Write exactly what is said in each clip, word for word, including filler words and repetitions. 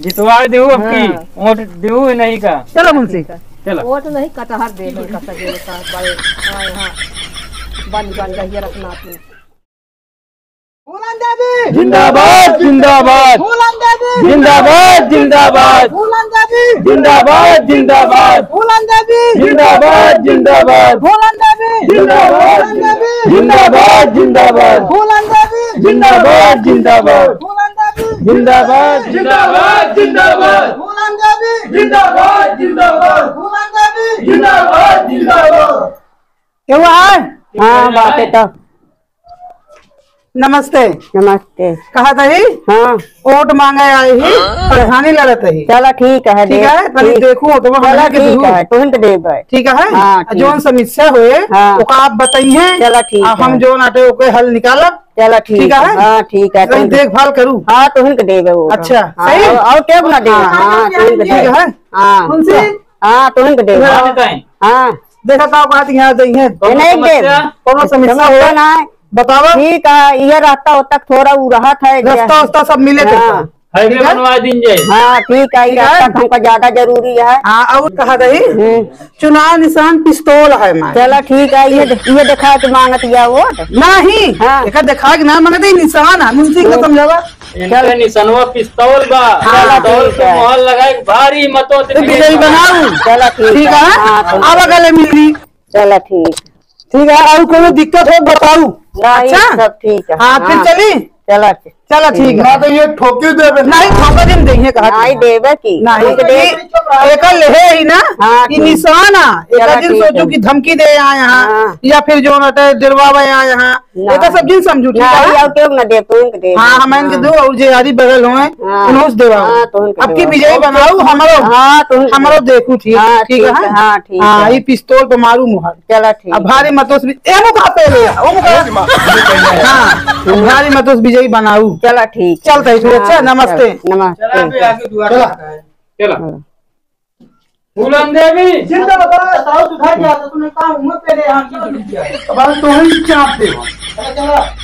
जितवा देहू अब की। हाँ। वोट देहू नहीं का? चलो मुंशी। चलो। वोट नहीं, कटहर दे दे, कटहर दे दे, बड़े, हाँ, हाँ। बन, बन गई है रखना अपने। फूलन देवी जिंदाबाद, जिंदाबाद। फूलन देवी जिंदाबाद, जिंदाबाद। फूलन देवी जिंदाबाद, जिंदाबाद। फूलन देवी जिंदाबाद, जिंदाबाद। फूलन देवी जिंदाबाद, जिंदाबाद। फूलन देवी जिंदाबाद, जिंदाबाद। फूलन देवी जिंदाबाद, जिंदाबाद। फूलन देवी जिंदाबाद, जिंदाबाद, जिंदाबाद। फूलन देवी जिंदाबाद, जिंदाबाद। फूलन देवी जिंदाबाद, जिंदाबाद। केहू है? हाँ, बाटे तो। नमस्ते। नमस्ते। कहा तही? हाँ। वोट मांगे आई ही, प्रधानी लड़त ही। चला ठीक है, ठीक दे-, है, तनी ठीक। देखू वोटवा चला हमने के ठीक देहू। है, तुरंत देबै। ठीक है? हाँ, आ ठीक। जौन समस्या होए, हाँ। ओका आप बताइए। चला ठीक आ हम है। जौन आटे ओके हल निकालब। चला ठीक ठीक है। है? हाँ, ठीक है, तनी तुरंत। देखभाल करू। हाँ, तुरंत देबै वोट। अच्छा, हाँ, सही? और, और केहू ना दे। हाँ, हाँ, तुरंत ठीक देबै। है। हाँ। मुंशी? हाँ, तुरंत देबै। हाँ, बताएं। हाँ। देखा का बात यहाँ दे है। ये नहीं दे। समस्या? कौनो समस्या समस्या हो? ना है। बतावा। ठीक है, ये रास्ता होता थोड़ा उ रहत है, रास्ता उस्ता सब मिले थे हाँ। सब। हाईवे ठीक है? बनवा दीन जाए। हाँ, ठीक है, ये ठीक है? रास्ता हमका ज्यादा जरूरी है। हाँ, और कहा रही? हम्म। चुनाव निशान पिस्तौल है हमारे। चला ठीक है, ये दे-, ये देखा के मांगत या वोट। नहीं, हाँ। एका देखा के ना मांगत, ये निशान है, मुंशी को हम्म। समझावा। इनका चल। निशनवा पिस्तौल बा। हाँ, पिस्तौल ठीक पे है। मोहर लगाए, भारी मतों से तो विजयी विजयी बनाऊ। बनाऊ। चला ठीक ठीक है। है। हाँ, तो आवा गले मिली। चला ठीक। ठीक है, और कोनो दिक्कत हो बताऊ। नहीं, अच्छा? सब ठीक है। हाँ, फिर हाँ। चली? चला ठीक। चला ठीक है। ना तो ये ठोके देबे। नहीं, ठोके दिन देंगे कहा नहीं था। देबे की। नहीं, तुम तो ये दे- एकर लेहे ही ना, हाँ, ये ठीक। निशान है। चला एकर दिन ठीक सोचू है। कि धमकी दे आए यहाँ, हाँ। या फिर जो ना तो डरवावे आए यहाँ। ना। एकर सब दिन समझू, ठीक ना, है? या केहू ना दे, तुम के दे हाँ, दे। हम इनके हाँ। दो और जे आदि बगल होए, हाँ। उन्हों से देवा। हाँ, तुम के अब की देवा। विजयी बनाऊ, हमरो, हाँ, तुम के हमरो देवा। देखू, ठीक, हाँ, ठीक ठीक है? है, हाँ, ठीक हाँ, है। ये पिस्तौल पे मारू मुहर। चला ठीक अब है। भारी मतों से भी, ए मुखा पे ले, ओ मुखा। हाँ, अब भारी मतों से विजयी बनाऊ। चला ठीक। चलता है फिर, अच्छा, हाँ, नमस्ते। चल, नमस्ते। चला, अभी आगे दुआ चला। करता है। चला। हाँ। फूलन देवी जिंदाबाद। बताओ, सुधार क्या था? तुमने कहा, उम्र पे ले, यहाँ की तो नहीं किया। अब हम तो वही चाप दे। चला, चला।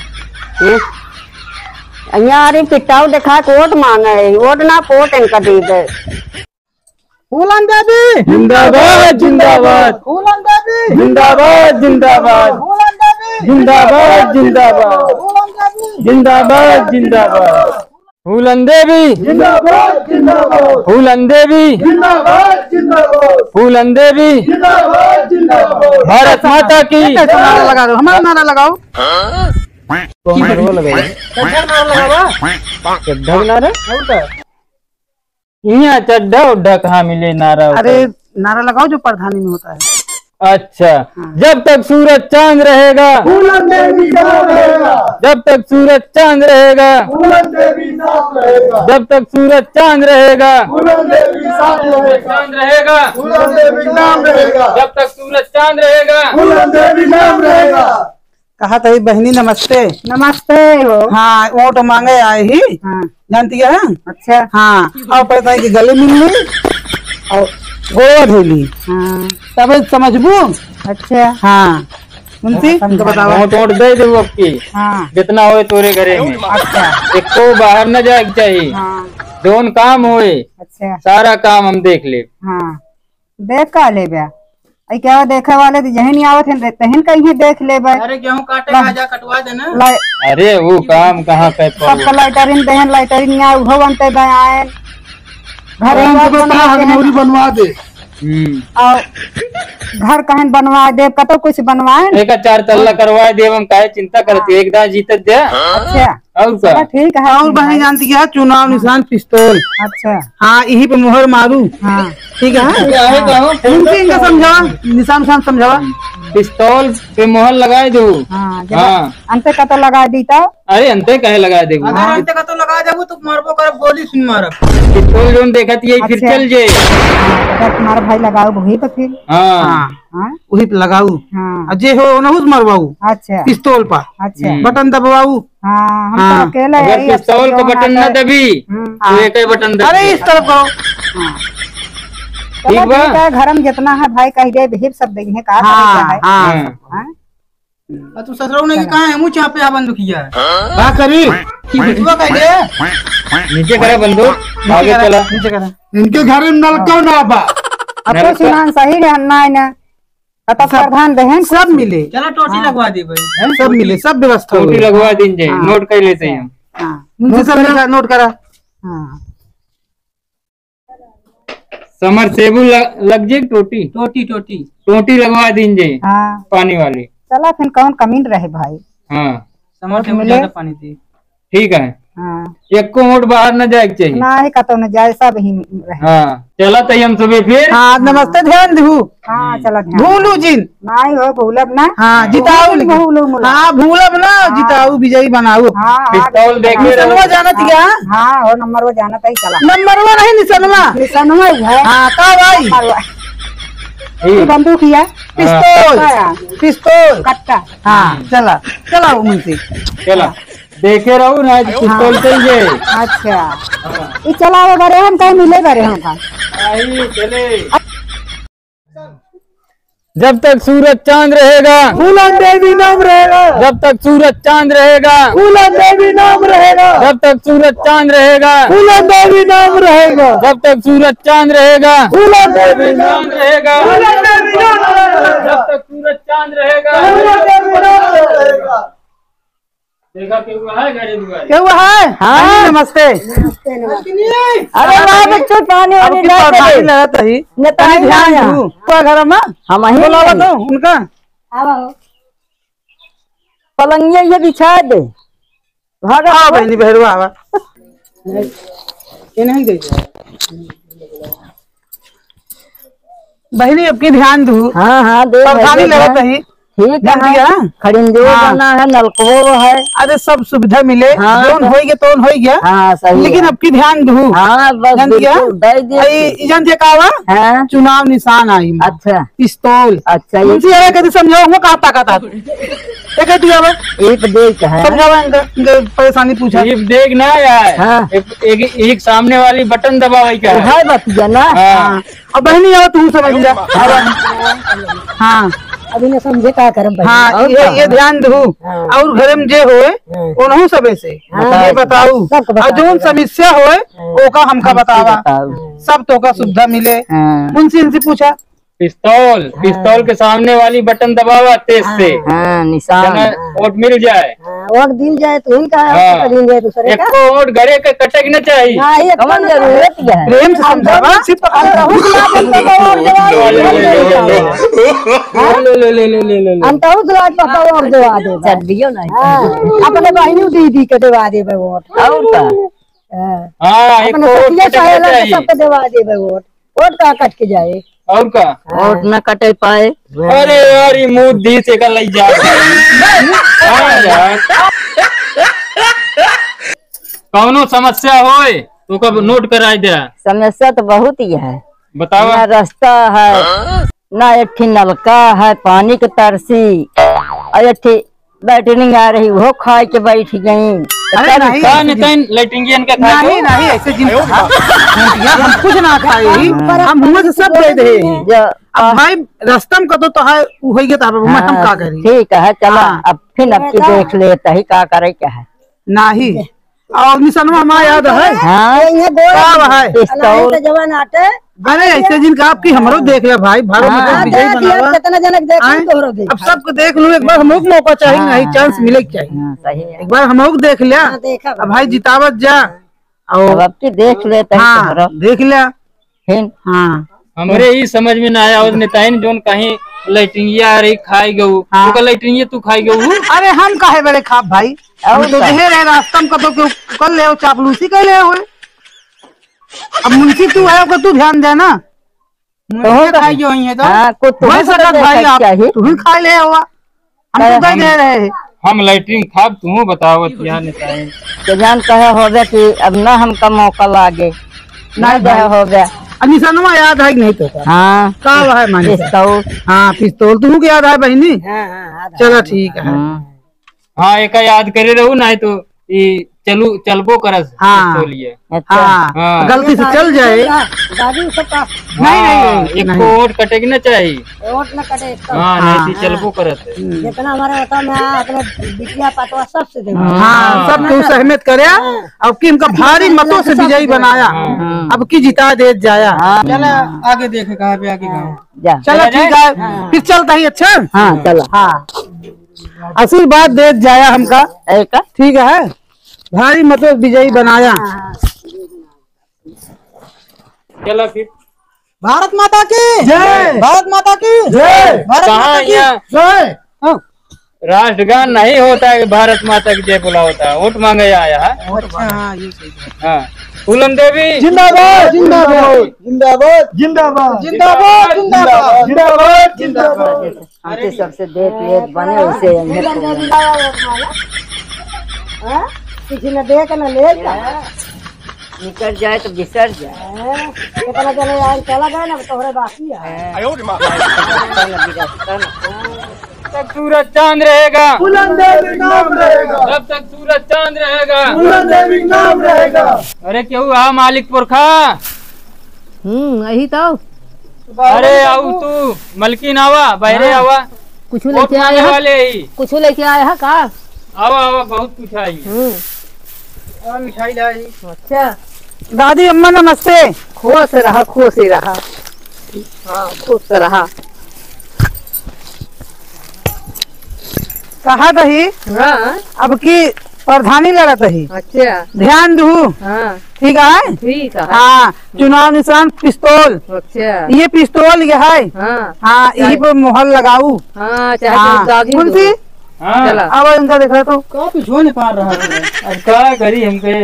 ये, यहाँ अरे पिटाऊ देखा के वोट मांगे है, वोट ना, वोट इनका दे दे। फूलन देवी जिंदाबाद, जिंदाबाद। फूलन देवी जिंदाबाद, जिंदाबाद। फूलन देवी जिंदाबाद, जिंदाबाद। फूलन देवी जिंदाबाद, जिंदाबाद। फूलन देवी जिंदाबाद, जिंदाबाद। फूलन देवी जिंदाबाद, जिंदाबाद। फूलन देवी जिंदाबाद, जिंदाबाद। भारत माता की। कैसे नारा लगा दो, हमारा नारा लगाओ। कौन नारा लगाओ? कैसे नारा लगाओ? चड्ढा नारा? और क्या? यहाँ चड्ढा उड्ढा कहाँ मिले नारा होता अरे, है? नारा लगाओ जो प्रधानी में होता है। अच्छा, हाँ। जब तक सूरज चांद रहेगा, फूलन देवी नाम रहेगा। जब तक सूरज चांद रहेगा, फूलन देवी साथ रहेगा। जब तक सूरज चांद रहेगा, फूलन देवी साथ रहेगा। चांद रहेगा, फूलन देवी नाम रहेगा। जब तक सूरज चांद रहेगा, फूलन देवी नाम रहेगा। कहा तही बहिनी नमस्ते। नमस्ते हो। हाँ, वोट मांगे आए ही। हाँ। जानती है? अच्छा। हाँ, और पता है कि गले मिल ली और गोड़ धो ली। हाँ। तब समझबू? अच्छा। हाँ। मुंशी, हाँ, तुमको बतावा। वोट, वोट दे दे अब की। हाँ। जितना होए तोरे घरे में। अच्छा। एको बाहर न जाए के चाहिए। हाँ। जौन काम होए, अच्छा। सारा काम हम देख ले। हाँ। देख का लेबे? आई क्या देखे वाले तो यही नहीं आवत हैं, तहिन कहीं देख लेबे। अरे गेहूं काटे ला-, का जा कटवा देना। ला-, अरे वो काम कहाँ कर पाऊँ? सबको लाइटरिन देहन, लाइटरिन ना उहो बनते बयान। घर अरे हम बनवा तो बता, देहन। हगनौरी बनवा दे। हम्म। और घर कहन बनवा दे, कतो कुछ बनवाए। एक चार तल्ला करवा दे, हम काहे चिंता करती है, हाँ। एक दांव जीतत दे। अच्छा। और का? चलो ठीक है। और बहन जानती क्या, चुनाव निशान पिस्तौल। अच्छा। हाँ, यही पे मुहर मारू। हाँ। ठीक है? क्या है, क्या हो? इनसे इनका समझावा, निशान निशान समझावा। पिस्तौल पे मुहर लगाए दो। हाँ, जब हाँ। अंते का तो लगा दी तो। अरे अंते काहे लगा देबू? अगर हाँ। अंते का तो लगा देबू तो मारबो करब, गोली सुन मारब। पिस्तौल जोन देखत ये फिर अच्छा। चल जे। हाँ, अगर तुम्हारा भाई लगाओ वही तो फिर। हाँ। हाँ। हाँ? वही पे लगाऊ। हाँ। आ जे हो ओनहू से मरवाऊ। अच्छा। पिस्तौल पर। अच्छा। हम्म। बटन दबाऊ। हाँ, हम हाँ। तो अकेले अगर यही पिस्तौल का बटन ना दबी, हम्म। तो एक ही बटन दबी। अरे, इस तरफ करो। हाँ। ठीक चलो, बा? ठीक है, घर में जितना है भाई कह दे, भीड़ सब देंगे, का हाँ, करेगा है? हाँ। हाँ। हाँ? आ, तू ससुरऊ नहीं चलो। कहाँ है? मुँह चापे आ बंदुकिया। का करी? बुझबो कह दे। नीचे करा बंदूक, नीचे आगे करा, चला। नीचे करा। इनके घर में नलका ना बा। अब तो नलका। सुनान सही रहन ना, ना। अब तो सब, प्रधान बहन सब मिले। चला टोटी हाँ। लगवा दी भाई। हैं? सब मिले, सब व्यवस्था टोटी होई। लगवा दीन जाए, हाँ। नोट कर लेते हैं हम। हाँ। नोट कर लेता, नोट करा। हाँ। समरसेबुल ल-, लग जाए टोटी। टोटी, टोटी। टोटी लगवा दीन जाए। हाँ। पानी वाली। चला फिर कौन कमी रहे भाई। हाँ। समरसेबुल मिले। ज्यादा पानी दी। ठीक है। हाँ। एको वोट बाहर न जाए के चाहिए। नाही, कतौ न जाए, सब ही रहे। हाँ, चला तई हम सुबह फिर। हाँ, नमस्ते, ध्यान दू। हाँ, हम्म। चला ध्यान। भूलू जिन। नाही हो, भूलब ना। हाँ, जिताऊ भूलू, लेकिन। भूलू मुला। हाँ, भूलब ना, हाँ। जिताऊ, विजयी बनाऊ। हाँ, हाँ, पिस्तौल देखे निसनवा रहो। जानत क्या? हाँ, हो, नंबरवा जानत ही, चला। नंबरवा नहीं, निसनवा। निसनवा ही है। हाँ, का भाई? नंबरवा। ठीक। ये बंदूक ही है। पिस्तौल। हाँ। पिस्तौल। कट्टा। हाँ, हम्म। चला, चला, मुंशी। चला। देखे रहू ना, आज हाँ। पिस्तौल चल जाए। अच्छा। हाँ। ई चलावे बारे हम कहीं मिले बारे हम का। आई चले। जब तक सूरज चांद रहेगा, फूलन देवी नाम रहेगा। जब तक सूरज चांद रहेगा, फूलन देवी नाम रहेगा। जब तक सूरज चांद रहेगा, फूलन देवी नाम रहेगा। जब तक सूरज चांद रहेगा, फूलन देवी नाम रहेगा। फूलन देवी नाम रहेगा। जब तक सूरज चांद रहेगा, फूलन देवी नाम रहेगा। देखा, केहू है घरे दुआरे? केहू है? हाँ। बहिनी, नमस्ते। नमस्ते, नमस्ते। अरे वाह, बच्चों, पानी वानी अब की ना पौधाई दे। लगत रही। न तनी पानी ध्यान ना। दू। का घर में? हम ही बोलावा नहीं। तो उनका। आवा हो। पलंगिया ये बिछा दे। भागा आओ हो। बहिनी, बहरुआ आवा। ये नहीं गई। बहिनी, अब की ध्यान दू। हाँ, हाँ, दे पौधाई भाई, लगत हाँ। रही। ठीक है, जानती है? खड़िंजो हाँ। बना है, नलको है। अरे, सब सुविधा मिले, हाँ, जौन तो होई गया, तौन होई गया। हाँ, सही लेकिन है। अब की ध्यान दू। हाँ, बस जानती है? बिल्कुल, दे दिए। आई, ई जानती है का हुआ? हाँ। चुनाव निशान आई। अच्छा। पिस्तौल। अच्छा, ये उनसे ये कभी समझाओ, हम कहाँ ताकत आती? ये कहती है भाई? ये तो देख है। समझावा इनका, इनका परेशानी पूछा। ये देख ना यार। हाँ। एक, एक, एक सामने वाली बटन दबावे का है। है बतिया ना। हाँ। अब बहिनी, आओ, तू समझ जा। हाँ। अभी न समझे का करम बहिनी। हाँ, और ये, का? ये ध्यान दू। हाँ। और घर में जे होए, हाँ। उनहू सबे से हाँ। ये बताऊ। सबको और बताऊ। जौन समस्या होए, हाँ। ओका हमका हमसे बतावा। बताऊ। सब तोका सुविधा मिले। हाँ। मुंशी इनसे पूछा। पिस्तौल, हाँ। पिस्तौल के सामने वाली बटन दबावा तेज हाँ। से। हाँ, निशान। जना वोट मिल जाए। हाँ, वोट दिल जाए तो इनका हाँ। वोट दिल जाए दूसरे का। एको वोट गड़े के कटे के न चाहिए। हाँ, ये कौन कौन जरूरत है? प्रेम से हम समझावा। बहुत, हम बहुत लाज पाता हूँ, जवाब दे दे। हाँ? ले, ले, ले। हम तो उस लाज पाता हूँ, हम जवाब दे दे। चड्डियो नहीं। हाँ, अपने बहिनी दीदी के देवा देबे वोट। और का? हाँ। हाँ, अपने एको वोट सखिया कटे के सहेला के चाहिए। सबके देवा देबे वोट। वोट का कट के जाए? और का? हाँ। वोट न कटे पाए। अरे यार, ये मुंह दी से का लई जा। हाँ यार। कौनो समस्या होए, तो कब नोट कराई दे। समस्या तो बहुत ही है। बतावा। ना रास्ता है, ना एक ठे नलका है, पानी के तरसी, और एक ठे लैट्रिन आ रही, वो खाए के बैठ गई। अरे नहीं, का ऐसे नहीं, जिन- तैं लैट्रिन के खाए नहीं, हो? नहीं, ऐसे जिन कहा। हम कुछ ना खाए ही, हम मुंह से सब दे दे। जो अब भाई, रास्ता में कतो तो है, उ होइगे तो अब हम हाँ, का करी? ठीक है, चला, हाँ। अब फिर अब की देख लेता ही, का करे, क्या है? नहीं। और निशनवा हमारा याद है? हाँ। ये, ये गोल का है? पिस्तौल। अलाइन का जवान आटे। अरे, ऐसे जिन का आपकी हमरो देख ले भाई, भारो हाँ। मतलब विजय देख ले, बनावा। कितना जनक देख आए? तोहरो देख। अब सबको देख लूँ, एक बार हमको मौका चाहिए, हाँ, नहीं, हाँ। चांस मिले के चाहिए। हाँ, सही है। एक बार हमको देख लिया। हाँ, देखा अब भाई। भाई जितावत जा। और अब आपकी देख लेता है हाँ, तोहरो। देख लिया। फिर? हाँ। हमरे ही समझ में ना आया, और नेताइन जोन कहीं लैट्रिनिया आ रही, खाई गऊ। हाँ। ओकर लैट्रिनिया तू खाई गऊ। अरे हम काहे बड़े खाब भाई? और हम तो का? देहे रहे रास्ता में कतो के कर ले, चापलूसी कर ले होए। अब मुंशी तू है, ओकर तू ध्यान दे ना। मुंशी तो खाई गई है तो। हाँ, कुछ तो हो हो सकत सकत भाई है, आप क्या है? तू ही खा ले हुआ। हम तो कह दे रहे हैं। हम लैट्रिन खाब, तू बतावत या नेताइन। तो जान कहे होबे कि अब ना हमका मौका लागे। ना नहीं कहे भाई। होबे। अब निशानवा याद है कि नहीं तो का? हाँ। का है मानी? पिस्तौल। हाँ, पिस्तौल। तू के याद है बहिनी? हाँ, हाँ, याद है। चलो ठीक है। हाँ। हाँ, एका याद करे रहू, नहीं तो ई चलू, चलबो करस हाँ। पिस्तौलिया। अच्छा। हाँ, हाँ। गलती से चल जाए। दादी, सब का नहीं, हाँ, नहीं, एक नहीं। को वोट कटे के ना चाही। वोट ना कटे इसका। हाँ, हाँ। नहीं तो चलबो करत है। हम्म। जितना हमारे होता, मैं अपने बिटिया पतवा सबसे देबो। हाँ, हाँ। सब तू सहमत करे। हाँ। अब की हमका भारी मतों से विजयी बनाया। हाँ। अब की जिता दे जाया। हाँ। चला, आगे देखे कहाँ पे आगे गाँव। जा। चला, ठीक है। हाँ। फिर चलता ही, अच्छा? हाँ, चला। हाँ। आशीर्वाद दे जाया हमका। ऐ का? ठीक है। भारी मतों से विजयी बनाया। चला फिर। भारत माता की जय। भारत माता की जय। भारत माता की जय। हाँ। राष्ट्रगान नहीं होता है, भारत माता की जय बोला होता है, वोट मांगे आया है। अच्छा, हाँ, ये सही बात। हाँ, फूलन देवी जिंदाबाद, जिंदाबाद, जिंदाबाद, जिंदाबाद, जिंदाबाद, जिंदाबाद, जिंदाबाद, जिंदाबाद। हमके सबसे देख लेत बने, उसे यहीं फूलन देवी जिंदाबाद। हाँ? किसी ने देख न ले का? निकल जाए तो बिसर जाए। हैं? कितना जने आए, चला गए ना, तोहरे बाकी है। हैं? जब तक सूरज चांद रहेगा, फूलन देवी नाम रहेगा। जब तक सूरज चांद रहेगा, फूलन देवी नाम रहेगा। अरे केहू आ मालिक पुरखा। हम्म, यही तो। अरे आऊ तू, मलकिन आवा, बहरे हाँ। आवा। कुछ वोट लेके मांगे आया है? वाले ही। कुछ लेके आया है का? आवा, आवा, बहुत कुछ आई है। हम्म। और मिठाई लाई। अच्छा। दादी अम्मा नमस्ते। खुश रहा, खुश रहा। हाँ, खुश रहा। कहा दही? हाँ। अब की प्रधानी लड़त ही। अच्छा। ध्यान दू। हाँ। ठीक है? ठीक है। हाँ, चुनाव निशान पिस्तौल। अच्छा। ये पिस्तौल ये है। हाँ। हाँ, यही पर मोहर लगाऊ। हाँ, चाहे हाँ। तो दागी कौन सी? हाँ। चला। अब इनका देख रहे तो। का कुछ हो नहीं पा रहा है। अब का करी हमके?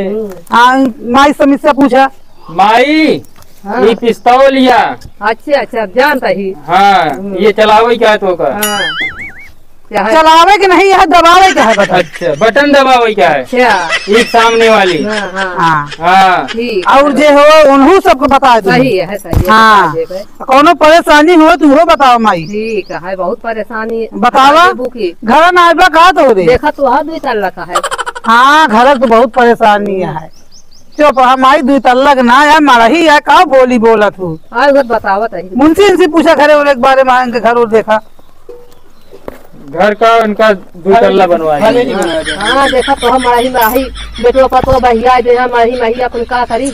हाँ, माई समस्या पूछा। माई, हाँ। ये पिस्तौल या। अच्छा, अच्छा, जानता ही। हाँ, हम्म। ये चलावे क्या है तो का? हाँ। क्या है? चलावे के नहीं, यह दबावे के है, बटन। अच्छा, बटन दबावे क्या है? अच्छा। एक सामने वाली। हाँ, हाँ। हाँ। हाँ। ठीक। और जे हो, उन्हों सबको बता दो। सही है, सही है, हाँ। बता देबे। कौनो परेशानी हो, तू हो बताओ, माई। ठीक है, बहुत परेशानी बतावा। है, बुकी। घर ना आइबा का तो रे? देखा तो है, दुई तल्ला का है। हाँ, घर तो बहुत परेशानी है। चुप रहा माई, दुई तल्ला के ना है, मड़ही है, का बोली बोलत हूँ। हाँ, उधर बतावत है। मुंशी इनसे पूछा घरे और एक बारे में, इनके घर और देखा। घर का उनका दो तल्ला बनवा है। हवेली बनवा दे। हाँ, देखा तो हम मड़ही, मड़ही, बेटवा पतवा बहिया दे, हम मड़ही, मड़ही अपन का करी?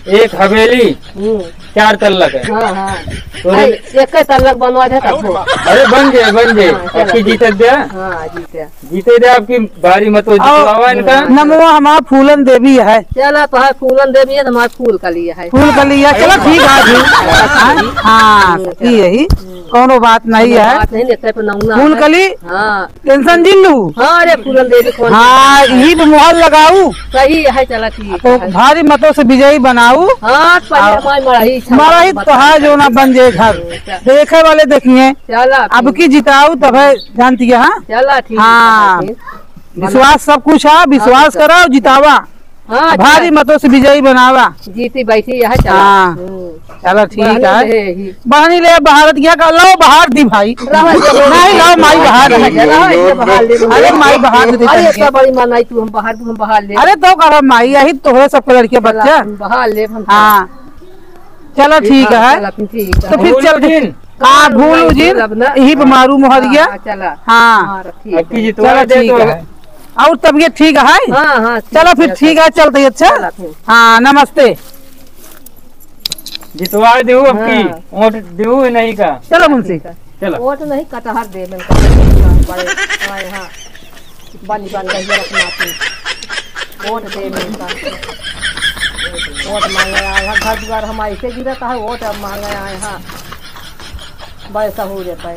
एक हवेली, हम्म। चार तल्ला के। हाँ, हाँ। तो अरे, एक तल्ला बनवा दे तब हो। अरे बन जाए, बन जाए। हाँ, चलो। आपकी जीतत दे। हाँ, जीते। जीते दे आपकी भारी मत हो, जितवावा इनका। नमवा हमार फूलन देवी है। चला, तो है फूलन देवी है, तो हमार फूल कली है। फूल कली है, चला ठीक है जी। हाँ, हाँ, ठीक है। यही। कौनो बात नहीं है। बात नहीं, देखते पे नौना फूल है। कली, हाँ। टेंशन जिन लू। हाँ, अरे फूलन देवी कौन हाँ, टेंशन है? यही पे मोहर लगाऊ। सही है, चला ठीक तो है। भारी मतों से विजयी बनाऊ। हाँ, पहले आओ। हमारी मड़ही छा-, मड़ही छा-, तोहार जो ना बन जाए घर। अच्छा। देखे वाले देखिए। चला अब ठीक। की जिताऊ तब है जानती है, हाँ? चला ठीक हाँ। है, ठीक। विश्वास सब कुछ है, विश्वास अच्छा। कराओ, जितावा। हाँ, भारी अच्छा। मतों से विजयी बनावा। जीती बैठी यह चला। हाँ। हम्म। चला ठीक बहनी है। ले ही। बहनी ले बहारत गया का, लाओ बहार दी भाई। रहो, चलो। नहीं, लाओ माई बहार दी। रहो, ये बहार ले लो। अरे माई बहार दे अरे तनिक। इतना बड़ी मन आई तू, हम बहार, हम बहार ले। अरे तो करो माई, यही तो हो सबके लड़के चला, बच्चा। हम बहार ले, हम हाँ। चलो ठीक हाँ, है। चला, फिर ठीक है। तो फिर भूल चल जिन। हाँ, भूल जिन। अब ना। यही पे मारू मोहरिया। हाँ, चला। हाँ। हाँ, ठीक अब की है। जितवा चलो दे ठीक तो है। और तबीयत ठीक है? हाँ, हाँ, ठीक चलो फिर है, ठीक है, चलते ही अच्छा। चला फिर। हाँ, नमस्ते। जितवा देहू अब की, हाँ। वोट देहू नहीं का? चलो मुंशी। ठीक है। चलो। वोट नहीं, कटहर दे, मिलकर बड़े, हाँ, यहाँ बन, बन रही है रखना थी। वोट दे, मिलकर। वोट मांगे आए हैं, घर दुआर हम ऐसे गिरत है, वोट अब मांगे आए हैं। बड़े सहूर है भाई।